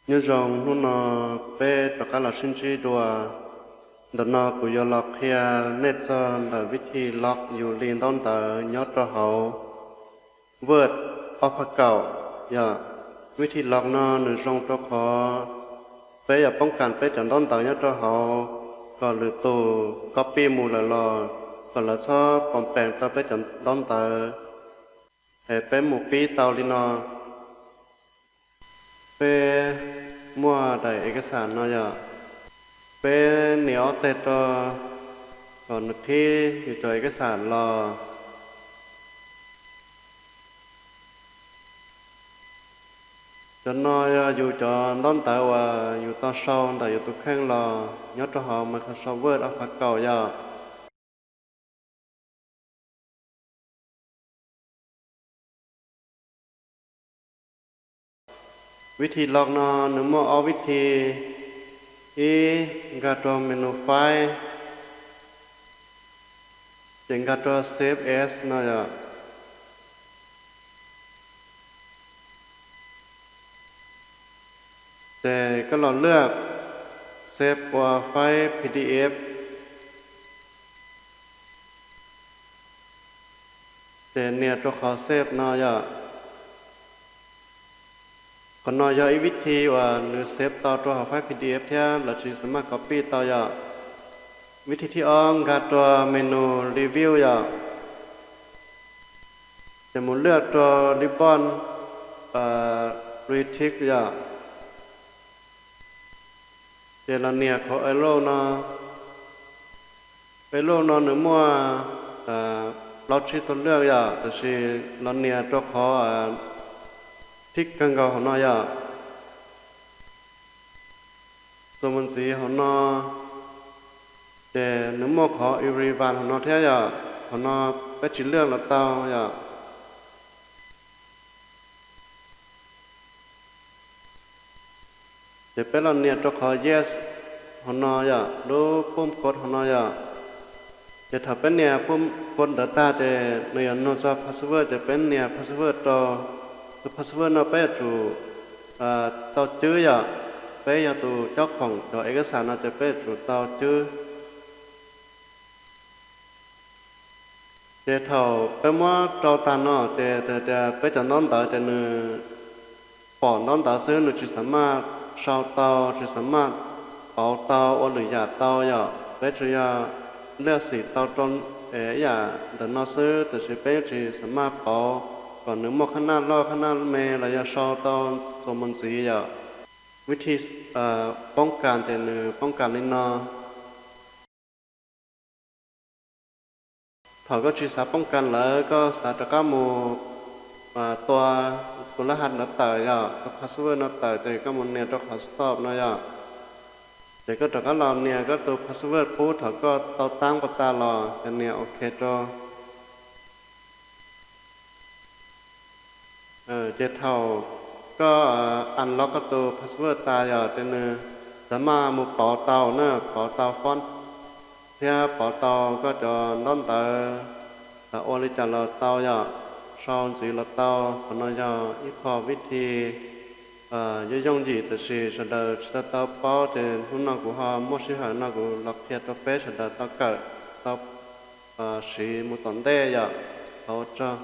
Nyob zoo, hnub no peb rov qab los sib ntsib dua. Ntawm no kuv yuav los qhia nej txog ntawm vib thi log yus li ntaub ntawv nyob rau hauv Word ob phav kaum yom. Vib thi log no nws zoo rau qhov peb yuav poob kas peb cov ntaub ntawv nyob rau hauv, kom lwm tus copy mus lawm los kom lawv txhob pom pees tau peb cov ntaub ntawv. Es peb mus pib tau li no. Peb muaj daim ev kas xam no yom, peb nias ob teg rau kom nws qhib yus cov ev kas xam los. Cov no yog yus cov ntaub ntawv uas yus tau sau ntawm yus tus kheej los nyob rau hauv Microsoft Word ob phav kaum yom. Vib thi log no nws muaj ob vib thi. Ib, nkag rau menu file, ces nkag rau save as no yom. Ces koj los lwaj save ua file P D F, ces nias rau qhov save no yom. Qhov no yog ib vib thi uas nws save tau rau hauv file P D F thiab lawv tsis xav maj copy tau yom. Vib thi thib ob nkag rau menu review yom, ces mus lwaj rau ribbon retick yom. Ces los nias qhov arrow no. Arrow no nws muaj plaub tsib tug lwaj yom, tiam sis los nias rau qhov thib kawg nkaus hauv no yom. Txuas mus ntxiv hauv no, ces nws muaj qhov everyone hauv no thiab yom. Qhov no peb tsis lwaj los tau yom. Ces peb los nias rau qhov yes hauv no yom, lub pum kod hauv no yom. Ces thaum peb nias pum kod ntawd tag ces nws yuav nug txog password, ces peb nias password rau. Tus password no peb yuav tsum tau cwb yom. Peb yog tus cob khoom cov ev kas xam no ces peb yuav tsum tau cwb. Ces thaum peb muab rau tag no ces tias peb cov ntaub ntawv ces nws pom ntaub ntawv xwb, nws tsis xav maj sau tau, tsis xav maj pauv tau ua lwm yam tau yom. Peb tsuas yog lwaj xim tau rau ib yam ntawm no xwb, tiam sis peb yeej tsis xav maj pauv kom nws muaj qhab naj loj qhab naj me los yog sau tau txuas mus ntxiv yom. Vib thi poob kas ces nws poob kas li no. Thaum koj tsis xav poob kas lawm, koj xav rov qab mus tua tus lab has no tawm yom, tus password no tawm, ces koj mus nias rau qhov stop no yom. Ces koj rov qab los nias koj tus password pub thaum koj tau tab pas tas los ces nias ok rau. Ces thaum koj unlock koj tus password tas yom, ces nws xav maj mus pauv tau na, pauv tau font thiab pauv tau koj cov ntaub ntawv, xav ua li cas los tau yom. Sau ntxiv los tau. Qhov no yog ib qho vib thi yooj yooj yim, tiam sis sawv daws tsis tau tau paub, ces hnub no kuv ho muaj sij hawm no kuv los qhia rau peb sawv daws tau kawm, tau siv mus tom ntej yom. Thov ua tsaug.